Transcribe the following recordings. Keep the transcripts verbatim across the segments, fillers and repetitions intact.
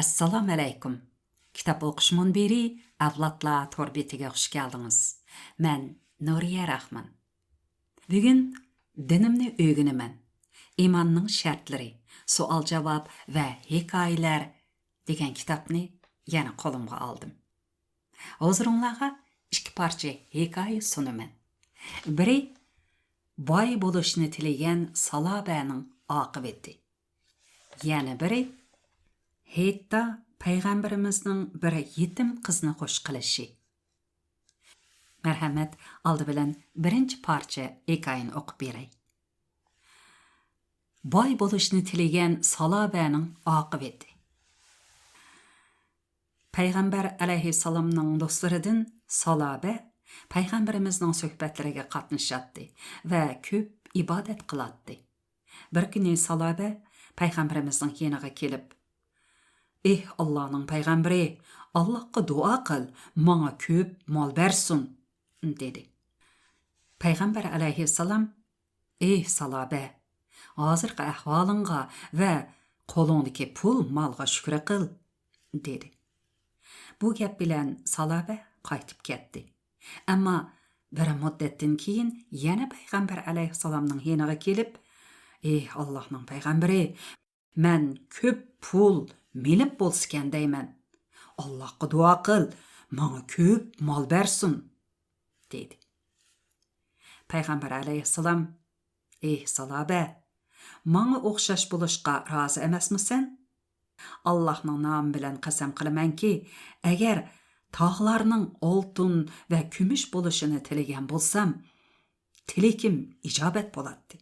ئەسسالامۇ ئەلەيكۇم. كىتاب ئوقۇش مۇنبىرى ئەۋلادلار تور بېتىگە خۇش كەلدىڭىز. مەن نۇرىيە راخمان. بۈگۈن دىنىمنى ئۆگىنىمەن. ئىماننىڭ شەرتلىرى، سوئال-جاۋاب ۋە ھېكايىلەر دېگەن كىتابنى يەنە قولۇمغا ئالدىم. ھۇزۇرۇڭلارغا ئىككى پارچە ھېكايە سۇنىمەن. بىرى، باي بولۇشنى تىلىگەن سالابەنىڭ ئاقىۋىتى. يەنە بىرى، ھېيتتا پەيغەمبىرىمىزنىڭ بىر يېتىم قىزنى خوش قىلىشى. مەرھەمەت، ئالدى بىلەن بىرىنچى پارچە ھېكايىنى ئوقۇپ بېرەي. باي بولۇشنى تىلىگەن سالابەنىڭ ئاقىۋىتى. پەيغەمبەر ئەلەيھىسسالامنىڭ دوستلىرىدىن سالابە پەيغەمبىرىمىزنىڭ سۆھبەتلىرىگە قاتنىشاتتى ۋە كۆپ ئىبادەت قىلاتتى. بىر كۈنى سالابە پەيغەمبىرىمىزنىڭ يېنىغا كېلىپ، «ئېھ، ئاللانىڭ پەيغەمبىرى، ئاللاغا دۇئا قىل، ماڭا كۆپ مال بەرسۇن» دېدى. پەيغەمبەر ئەلەيھىسسالام، «ئېھ، سالابە، ھازىرقى ئەھۋالىڭغا ۋە قولۇڭدىكى پۇل مالغا شۈكرى قىل» دېدى. بۇ گەپ بىلەن سالابە قايتىپ كەتتى. ئەمما بىر مۇددەتتىن كېيىن يەنە پەيغەمبەر ئەلەيھىسسالامنىڭ يېنىغا كېلىپ، «ئېھ، ئاللاھنىڭ پەيغەمبىرى، مەن كۆپ پۇل، مېلىم بولسىكەن دەيمەن. ئاللاھقا دۇئا قىل، ماڭا كۆپ مال بەرسۇن» دېدى. پەيغەمبەر ئەلەيھىسسالام، «ئېھ، سالابە، ماڭا ئوخشاش بولۇشقا رازى ئەمەسمۇسەن؟ ئاللاھنىڭ نامى بىلەن قەسەم قىلىمەنكى، ئەگەر تاغلارنىڭ ئالتۇن ۋە كۈمۈش بولۇشىنى تىلىگەن بولسام، تىلىكىم ئىجابەت بولاتتى.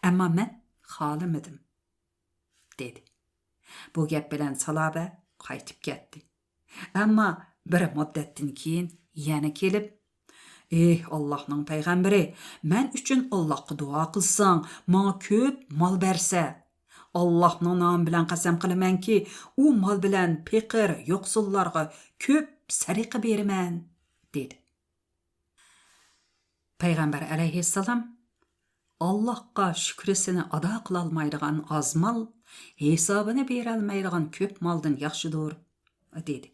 ئەمما مەن خالىمىدىم» دېدى. بۇ گەپ بىلەن سالابە قايتىپ كەتتى. ئەمما بىر مۇددەتتىن كېيىن يەنە كېلىپ، «ئېھ، ئاللاھنىڭ پەيغەمبىرى، مەن ئۈچۈن ئاللاھقا دۇئا قىلساڭ، ماڭا كۆپ مال بەرسە، ئاللاھنىڭ نامى بىلەن قەسەم قىلىمەنكى، ئۇ مال بىلەن پېقىر، يوقسۇللارغا كۆپ سەدىقە بېرىمەن» دېدى. پەيغەمبەر ئەلەيھىسسالام، «ئاللاھقا شۈكرىسىنى ئادا قىلالمايدىغان ئاز مال ھېسابىنى بېرەلمەيدىغان كۆپ مالدىن ياخشىدۇر» دېدى.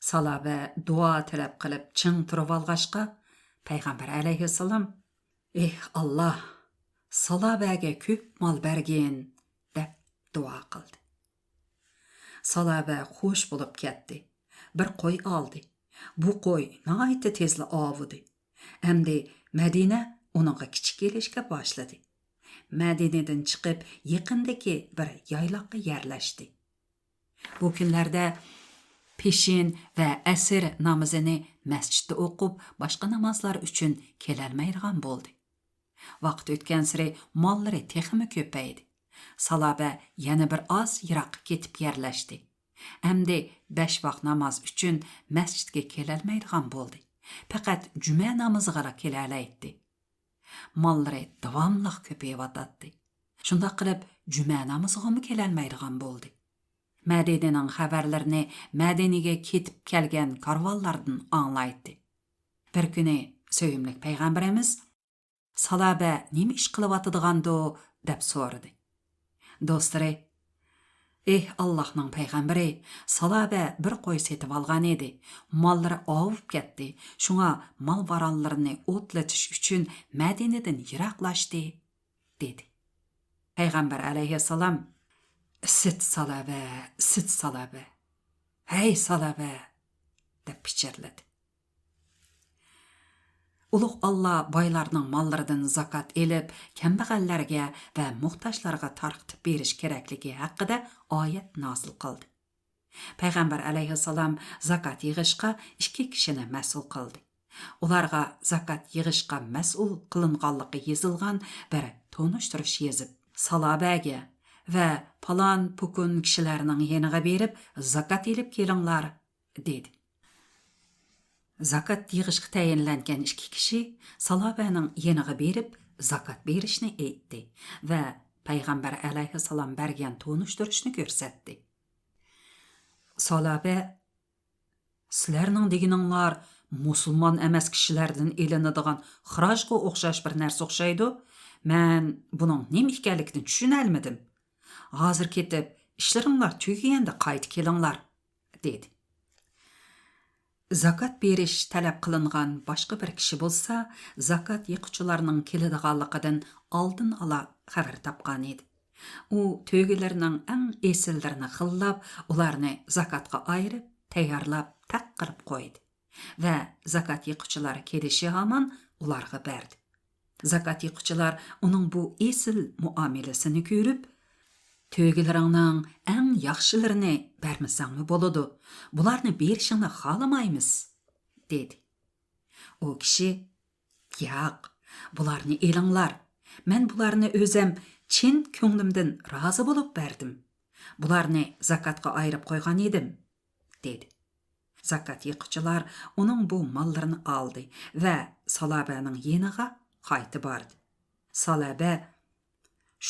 سالابە دۇئا تەلەپ قىلىپ چىڭ تۇرۇۋالغاچقا، پەيغەمبەر ئەلەيھىسسالام، «ئېھ، ئاللاھ، سالابەگە كۆپ مال بەرگىن» دەپ دۇئا قىلدى. سالابە خوش بولۇپ كەتتى. بىر قوي ئالدى. بۇ قوي ناھايىتى تېزلا ئاۋۇدى. ئەمدى مەدىنە ئۇنىڭغا كىچىك كېلىشكە باشلىدى. مەدىنىدىن چىقىپ، يېقىندىكى بىر يايلاققا يەرلەشتى. بۇ كۈنلەردە پېشىن ۋە ئەسىر نامىزىنى مەسچىتتە ئوقۇپ، باشقا نامازلار ئۈچۈن كېلەلمەيدىغان بولدى. ۋاقىت ئۆتكەنسېرى ماللىرى تېخىمۇ كۆپەيدى. سالابە يەنە بىر ئاز يىراققا كېتىپ يەرلەشتى. ئەمدى بەش ۋاق ناماز ئۈچۈن مەسچىتكە كېلەلمەيدىغان بولدى. پەقەت جۈمە نامىزىغىلا كېلەلەيتتى. ماللىرى داۋاملىق كۆپىيىۋاتاتتى. شۇنداق قىلىپ، جۈمە نامىزىغىمۇ كېلەلمەيدىغان بولدى. مەدىنىنىڭ خەۋەرلىرىنى مەدىنىگە كېتىپ كەلگەن كارۋانلاردىن ئاڭلايتتى. بىر كۈنى سۆيۈملۈك پەيغەمبىرىمىز، «سالابە نېمە ئىش قىلىۋاتىدىغاندۇ؟» دەپ سورىدى. دوستلىرى، «ئېھ، ئاللاھنىڭ پەيغەمبىرى، سالابە بىر قوي سېتىۋالغان ئىدى. ماللىرى ئاۋۇپ كەتتى. شۇڭا مال-ماراللىرىنى ئوتلىتىش ئۈچۈن مەدىنىدىن يىراقلاشتى» دېدى. پەيغەمبەر ئەلەيھىسسالام، «ئىسسىت سالابە، ئىسسىت سالابە، ھەي سالابە!» دەپ پىچىرلىدى. ئۇلۇغ ئاللا بايلارنىڭ ماللىرىدىن زاكات ئېلىپ، كەمبەغەللەرگە ۋە موھتاجلارغا تارقىتىپ بېرىش كېرەكلىكى ھەققىدە ئايەت نازىل قىلدى. پەيغەمبەر ئەلەيھىسسالام زاكات يىغىشقا ئىككى كىشىنى مەسئۇل قىلدى. ئۇلارغا زاكات يىغىشقا مەسئۇل قىلىنغانلىقى يېزىلغان بىر تونۇشتۇرۇش يېزىپ، سالابەگە ۋە پالان پۇكۇن كىشىلەرنىڭ يېنىغا بېرىپ، زاكات ئېلىپ كېلىڭلار، دېدى. زاكات يىغىشقا تەيىنلەنگەن ئىككى كىشى سالابەنىڭ يېنىغا بېرىپ، زاكات بېرىشنى ئېيتتى ۋە پەيغەمبەر ئەلەيھىسسالام بەرگەن تونۇشتۇرۇشنى كۆرسەتتى. سالابە، «سىلەرنىڭ دېگىنىڭلار مۇسۇلمان ئەمەس كىشىلەردىن ئېلىنىدىغان خىراجغا ئوخشاش بىر نەرسە ئوخشايدۇ. مەن بۇنىڭ نېمە ئىكەنلىكىنى چۈشىنەلمىدىم. ھازىر كېتىپ، ئىشلىرىڭلار تۈگىگەندە قايتا كېلىڭلار» دېدى. زاكات بېرىش تەلەپ قىلىنغان باشقا بىر كىشى بولسا، زاكات يىغقۇچىلارنىڭ كېلىدىغانلىقىدىن ئالدىن ئالا خەۋەر تاپقان ئىدى. ئۇ تۆگىلىرىنىڭ ئەڭ ئېسىللىرىنى خىللاپ، ئۇلارنى زاكاتقا ئايرىپ، تەييارلاپ، تەق قىلىپ قويدى ۋە زاكات يىغقۇچىلار كېلىشى ھامان ئۇلارغا بەردى. زاكات يىغقۇچىلار ئۇنىڭ بۇ ئېسىل مۇئامىلىسىنى كۆرۈپ، «تۆگىلىرىڭنىڭ ئەڭ ياخشىلىرىنى بەرمىسەڭمۇ بولىدۇ، بۇلارنى بېرىشىڭنى خالىمايمىز» دېدى. ئۇ كىشى: «ياق، بۇلارنى ئېلىڭلار. مەن بۇلارنى ئۆزەم چىن كۆڭلۈمدىن رازى بولۇپ بەردىم. بۇلارنى زاكاتقا ئايرىپ قويغان ئىدىم» دېدى. زاكات يىغقۇچىلار ئۇنىڭ بۇ ماللىرىنى ئالدى ۋە سالابەنىڭ يېنىغا قايتا باردى. سالابە: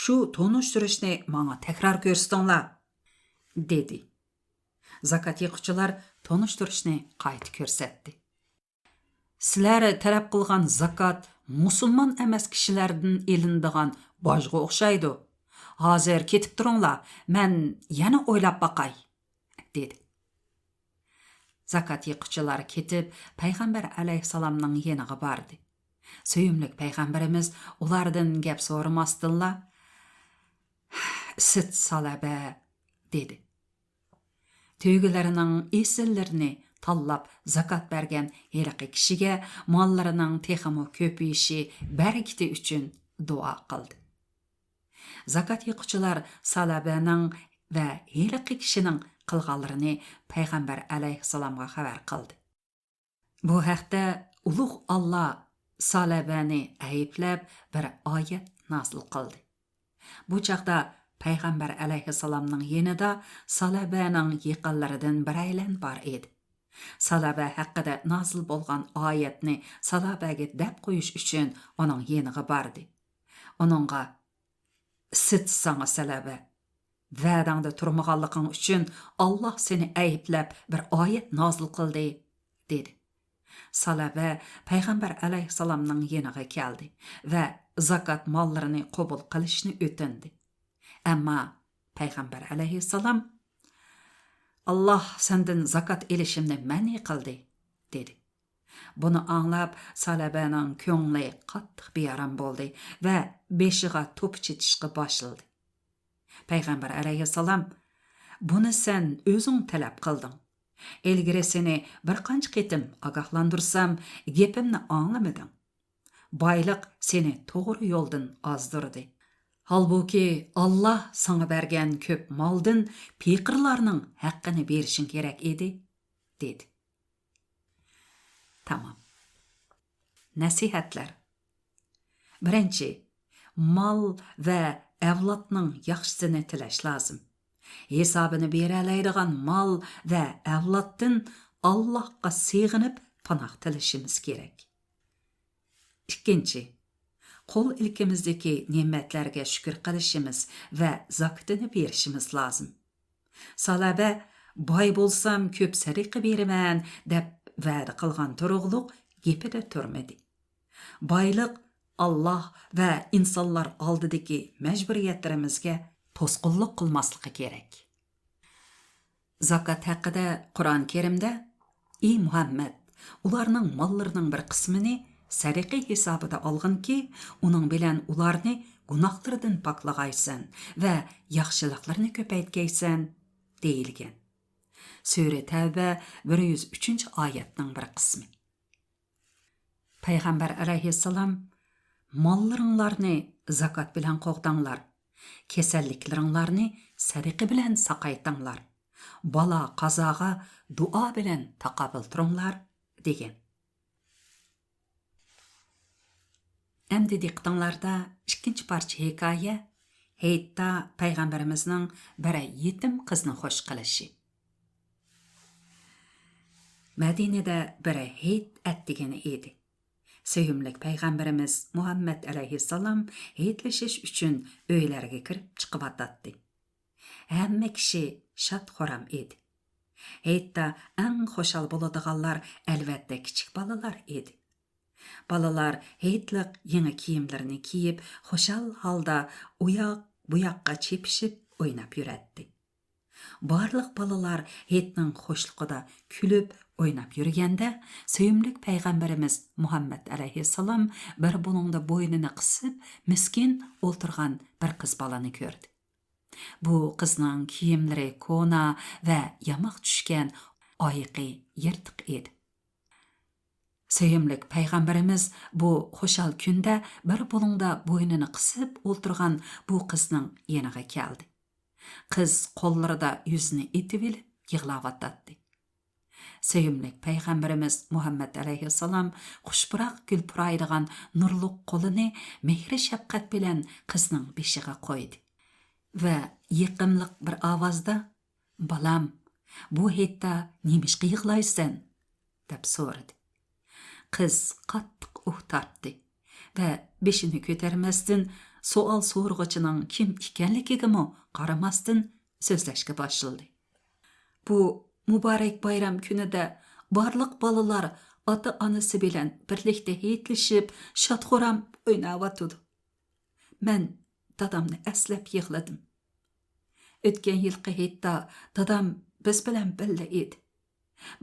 «شۇ تونۇشتۇرۇشنى ماڭا تەكرار كۆرسىتىڭلار» دېدى. زاكات يىغقۇچىلار تونۇشتۇرۇشنى قايتا كۆرسەتتى. «سىلەر تەلەپ قىلغان زاكات مۇسۇلمان ئەمەس كىشىلەردىن ئېلىنىدىغان باجغا ئوخشايدۇ. ھازىر كېتىپ تۇرۇڭلار، مەن يەنە ئويلاپ باقاي» دېدى. زاكات يىغقۇچىلار كېتىپ، پەيغەمبەر ئەلەيھىسسالامنىڭ يېنىغا باردى. سۆيۈملۈك پەيغەمبىرىمىز ئۇلاردىن گەپ سورىماستىنلا: «سىت سالابە» دېدى. تۆگىلىرىنىڭ ئېسىللىرىنى تاللاپ زاكات بەرگەن ھېلىقى كىشىگە ماللىرىنىڭ تېخىمۇ كۆپىيىشى، بەرىكىتى ئۈچۈن دۇئا قىلدى. زاكات يىغقۇچىلار سالابەنىڭ ۋە ھېلىقى كىشىنىڭ قىلغانلىرىنى پەيغەمبەر ئەلەيھىسسالامغا خەۋەر قىلدى. بۇ ھەقتە ئۇلۇغ ئاللا سالابەنى ئەيىبلەپ بىر ئايەت نازىل قىلدى. بۇ چاغدا پەيغەمبەر ئەلەيھىسسالامنىڭ يېنىدا سالابەنىڭ يېقىنلىرىدىن بىرەيلەن بار ئىدى. سالابە ھەققىدە نازىل بولغان ئايەتنى سالابەگە دەپ قويۇش ئۈچۈن ئۇنىڭ يېنىغا باردى. ئۇنىڭغا: «سىت ساڭا سەلەبە! ۋەدەڭدە تۇرمىغانلىقىڭ ئۈچۈن ئاللا سېنى ئەيىبلەپ بىر ئايەت نازىل قىلدى» دېدى. سالەبە پەيغەمبەر ئەلەيھىسسالامنىڭ يېنىغا كەلدى ۋە زاكات ماللىرىنى قوبۇل قىلىشنى ئۆتۈندى. ئەمما پەيغەمبەر ئەلەيھىسسالام: «ئاللا سەندىن زاكات ئېلىشىمنى مەنئى قىلدى» دېدى. بۇنى ئاڭلاپ، سالەبەنىڭ كۆڭلى قاتتىق بىئارام بولدى ۋە بېشىغا توپا چېتىشقا باشلىدى. پەيغەمبەر ئەلەيھىسسالام: «بۇنى سەن ئۆزۈڭ تەلەپ قىلدىڭ. ئىلگىرى سېنى بىر قانچە قېتىم ئاگاھلاندۇرسام، گېپىمنى ئاڭلىمىدىڭ. بايلىق سېنى توغرا يولدىن ئازدۇردى. ھالبۇكى، ئاللا ساڭا بەرگەن كۆپ مالدىن پېقىرلارنىڭ ھەققىنى بېرىشىڭ كېرەك ئىدى» دېدى. تامام. نەسىھەتلەر. بىرىنچى، مال ۋە ئەۋلادنىڭ ياخشىسىنى تىلەش لازىم. ھېسابىنى بېرەلەيدىغان مال ۋە ئەۋلادتىن ئاللاھقا سېغىنىپ پاناھ تىلىشىمىز كېرەك. ئىككىنچى، قول ئىلكىمىزدىكى نېمەتلەرگە شۈكۈر قىلىشىمىز ۋە زاكىتىنى بېرىشىمىز لازىم. سالابە «باي بولسام، كۆپ سەدىقە بېرىمەن» دەپ ۋەدە قىلغان تۇرۇقلۇق گېپىدە تۇرمىدى. بايلىق ئاللا ۋە ئىنسانلار ئالدىدىكى مەجبۇرىيەتلىرىمىزگە توسقۇنلۇق قىلماسلىقى كېرەك. زاكات ھەققىدە قۇرئان كەرىمدە: «ئى مۇھەممەد، ئۇلارنىڭ ماللىرىنىڭ بىر قىسمىنى سەدىقە ھېسابىدا ئالغىنكى، ئۇنىڭ بىلەن ئۇلارنى گۇناھلىرىدىن پاكلىغايسەن ۋە ياخشىلىقلىرىنى كۆپەيتكەيسەن» دېيىلگەن. سۈرە تەۋبە بىر يۈز ئۈچىنچى ئايەتنىڭ بىر قىسمى. پەيغەمبەر ئەلەيھىسسالام: «ماللىرىڭلارنى زاكات بىلەن قوغداڭلار، كېسەللىكلىرىڭلارنى سەدىقە بىلەن ساقايتىڭلار، بالا قازاغا دۇئا بىلەن تاقابىل تۇرۇڭلار» دېگەن. ئەمدى دىققىتىڭلاردا ئىككىنچى پارچە ھېكايە، ھېيتتا پەيغەمبىرىمىزنىڭ بىر يېتىم قىزنى خوش قىلىشى. مەدىنىدە بىر ھېيت ئەتىگىنى ئىدى. سۆيۈملۈك پەيغەمبىرىمىز مۇھەممەد ئەلەيھىسسالام ھېيتلىشىش ئۈچۈن ئۆيلەرگە كىرىپ چىقىۋاتاتتى. ھەممە كىشى شاد-خۇرام ئىدى. ھېيتتا ئەڭ خۇشال بولىدىغانلار، ئەلۋەتتە، كىچىك بالىلار ئىدى. بالىلار ھېيتلىق يېڭى كىيىملىرىنى كىيىپ، خۇشال ھالدا ئۇياق-بۇياققا چېپىشىپ ئويناپ يۈرەتتى. بارلىق بالىلار ھېيتنىڭ خۇشلۇقىدا كۈلۈپ، ئويناپ يۈرگەندە، سۆيۈملۈك پەيغەمبىرىمىز مۇھەممەد ئەلەيھىسسالام بىر بۇلۇڭدا بوينىنى قىسىپ، مىسكىن ئولتۇرغان بىر قىز بالىنى كۆردى. بۇ قىزنىڭ كىيىملىرى كونا ۋە ياماق چۈشكەن، ئايىقى يىرتىق ئىدى. سۆيۈملۈك پەيغەمبىرىمىز بۇ خۇشال كۈندە بىر بۇلۇڭدا بوينىنى قىسىپ ئولتۇرغان بۇ قىزنىڭ يېنىغا كەلدى. قىز قوللىرىدا يۈزىنى ئېتىۋېلىپ يىغلاۋاتاتتى. سۆيۈملۈك پەيغەمبىرىمىز مۇھەممەد ئەلەيھىسسالام خۇش پۇراق گۈل پۇرايدىغان نۇرلۇق قولىنى مېھرى-شەپقەت بىلەن قىزنىڭ بېشىغا قويدى ۋە يېقىملىق بىر ئاۋازدا، «بالام، بۇ ھېيتتا نېمىشقا يىغلايسەن؟» دەپ سورىدى. قىز قاتتىق ئۇھ تارتتى ۋە بېشىنى كۆتەرمەستىن، سوئال سورىغۇچىنىڭ كىم ئىكەنلىكىگىمۇ قارىماستىن سۆزلەشكە باشلىدى. بۇ مۇبارەك بايرام كۈنىدە بارلىق بالىلار ئاتا-ئانىسى بىلەن بىرلىكتە ھېيتلىشىپ، شاد-خۇرام ئويناۋاتىدۇ. مەن دادامنى ئەسلەپ يىغلىدىم. ئۆتكەن يىلقى ھېيتتا دادام بىز بىلەن بىللە ئىدى.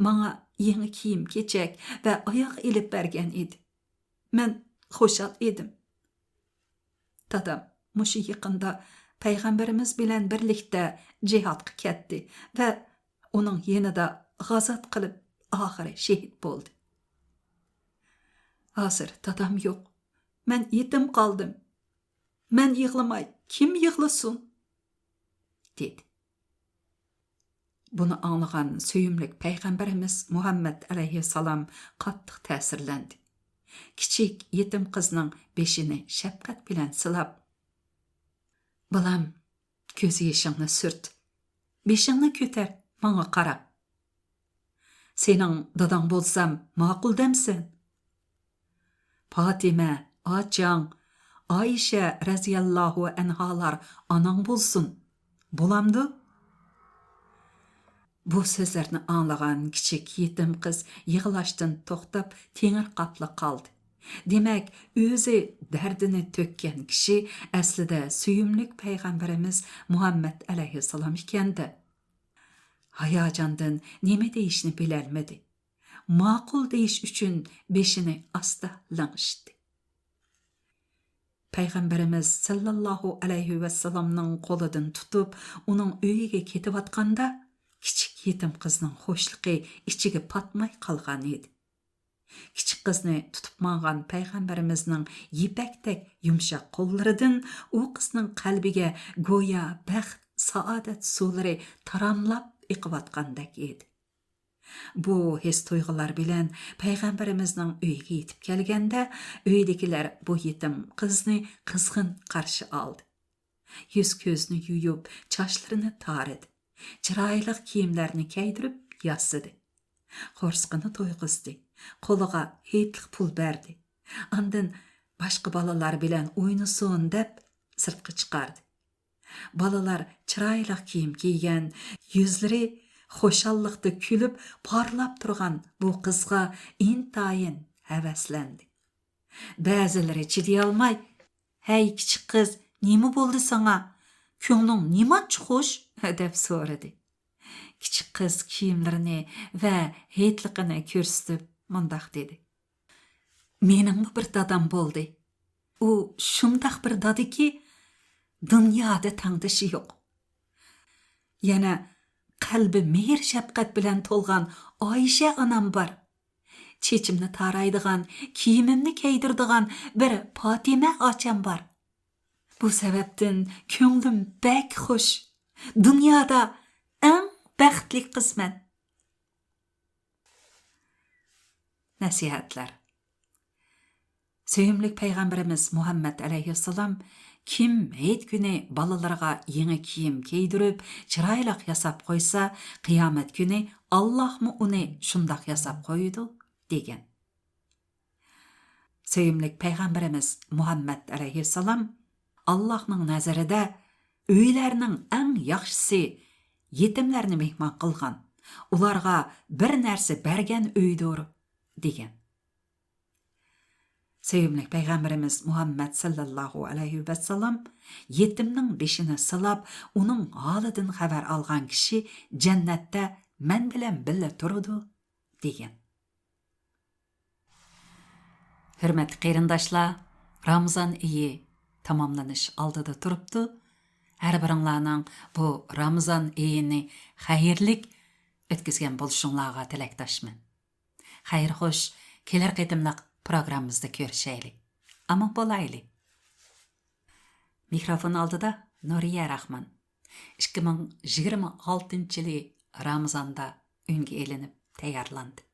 ماڭا يېڭى كىيىم-كېچەك ۋە ئاياغ ئېلىپ بەرگەن ئىدى. مەن خۇشال ئىدىم. دادام مۇشۇ يېقىندا پەيغەمبىرىمىز بىلەن بىرلىكتە جىھادقا كەتتى ۋە ئۇنىڭ يېنىدا غازات قىلىپ، ئاخىرى شېھىت بولدى. ھازىر دادام يوق. مەن يېتىم قالدىم. مەن يىغلىماي، كىم يىغلىسۇن؟ دېدى. بۇنى ئاڭلىغان سۆيۈملۈك پەيغەمبىرىمىز مۇھەممەد ئەلەيھىسسالام قاتتىق تەسىرلەندى. كىچىك يېتىم قىزنىڭ بېشىنى شەپقەت بىلەن سىلاپ، «بالام، كۆز يېشىڭنى سۈرت. بېشىڭنى كۆتەر، ماڭا قارا. سېنىڭ داداڭ بولسام ماقۇل دەمسەن؟ پاتىمە، ئاچاڭ، ئائىشە رەزىياللاھۇ ئەنھالار ئاناڭ بولسۇن. بولامدۇ؟» بۇ سۆزلەرنى ئاڭلىغان كىچىك يېتىم قىز يىغلاشتىن توختاپ، تېڭىرقاپلا قالدى. دېمەك، ئۆزى دەردىنى تۆككەن كىشى ئەسلىدە سۆيۈملۈك پەيغەمبىرىمىز مۇھەممەد ئەلەيھىسسالام ئىكەندە. ھاياجاندىن نېمە دېيىشنى بىلەلمىدى. ماقۇل دېيىش ئۈچۈن بېشىنى ئاستا لىڭشىتتى. پەيغەمبىرىمىز سەللەللاھۇ ئەلەيھى ۋەسەللەمنىڭ قولىدىن تۇتۇپ، ئۇنىڭ ئۆيىگە كېتىۋاتقاندا، كىچىك يېتىم قىزنىڭ خۇشلۇقى ئىچىگە پاتماي قالغان ئىدى. كىچىك قىزنى تۇتۇپ ماڭغان پەيغەمبىرىمىزنىڭ يىپەكتەك يۇمشاق قوللىرىدىن ئۇ قىزنىڭ قەلبىگە گويا بەخت، سائادەت سۇلىرى تاراملاپ ئېقىۋاتقاندەك ئىدى. بۇ ھېس-تۇيغۇلار بىلەن پەيغەمبىرىمىزنىڭ ئۆيىگە يېتىپ كەلگەندە، ئۆيدىكىلەر بۇ يېتىم قىزنى قىزغىن قارشى ئالدى. يۈز-كۆزىنى يۇيۇپ، چاچلىرىنى تارىدى. چىرايلىق كىيىملەرنى كىيدۈرۈپ ياسىدى. قورسىقىنى تويغۇزدى. قولىغا ھېيتلىق پۇل بەردى. ئاندىن باشقا بالىلار بىلەن ئوينىسۇن دەپ سىرتقا چىقاردى. بالىلار چىرايلىق كىيىم كىيگەن، يۈزلىرى خۇشاللىقتا كۈلۈپ پارلاپ تۇرغان بۇ قىزغا ئىنتايىن ھەۋەسلەندى. بەزىلىرى چىدىيالماي، «ھەي، كىچىك قىز، نېمە بولدى ساڭا؟ كۆڭلۈڭ نېمانچە خۇش؟» دەپ سورىدى. كىچىك قىز كىيىملىرىنى ۋە ھېيتلىقىنى كۆرسىتىپ مۇنداق دېدى: «مېنىڭمۇ بىر دادام بولدى. ئۇ شۇنداق بىر دادىكى، دۇنيادا تەڭدىشى يوق. يەنە قەلبى مېھىر-شەپقەت بىلەن تولغان ئايشە ئانام بار. چېچىمنى تارايدىغان، كىيىمىمنى كىيدۈرىدىغان بىر پاتىمە ئاچام بار. بۇ سەۋەبتىن كۆڭلۈم بەك خۇش. دۇنيادا ئەڭ بەختلىك قىزمەن.» نەسىھەتلەر. سۆيۈملۈك پەيغەمبىرىمىز مۇھەممەد ئەلەيھىسسالام، «كىم ھېيت كۈنى بالىلىرىغا يېڭى كىيىم كىيدۈرۈپ، چىرايلىق ياساپ قويسا، قىيامەت كۈنى ئاللاھمۇ ئۇنى شۇنداق ياساپ قويىدۇ» دېگەن. سۆيۈملۈك پەيغەمبىرىمىز مۇھەممەد ئەلەيھىسسالام، «ئاللاھنىڭ نەزىرىدە ئۆيلەرنىڭ ئەڭ ياخشىسى يېتىملەرنى مېھمان قىلغان، ئۇلارغا بىر نەرسە بەرگەن ئۆيدۇر» دېگەن. سۆيۈملۈك پەيغەمبىرىمىز مۇھەممەد سەللەللاھۇ ئەلەيھى ۋەسەللەم، يېتىمنىڭ بېشىنى سىلاپ، ئۇنىڭ ھالىدىن خەۋەر ئالغان كىشى جەننەتتە مەن بىلەن بىللە تۇرىدۇ، دېگەن. ھۆرمەتلىك قېرىنداشلار، رامىزان ئېيى تاماملىنىش ئالدىدا تۇرۇپتۇ. ھەر بىرىڭلارنىڭ بۇ رامىزان ئېيىنى خەيرلىك ئۆتكۈزگەن بولۇشۇڭلارغا تىلەكداشمەن. خەير خوش، كېلەر قېتىملىق پروگراممىمىزدا كۆرۈشەيلى. ئامان بولايلى. مىكروفون ئالدىدا نۇرىيە راخمان. ئىككى مىڭ يىگىرمە ئالتىنچى يىلى رامىزاندا ئۈنگە ئېلىنىپ تەييارلاندى.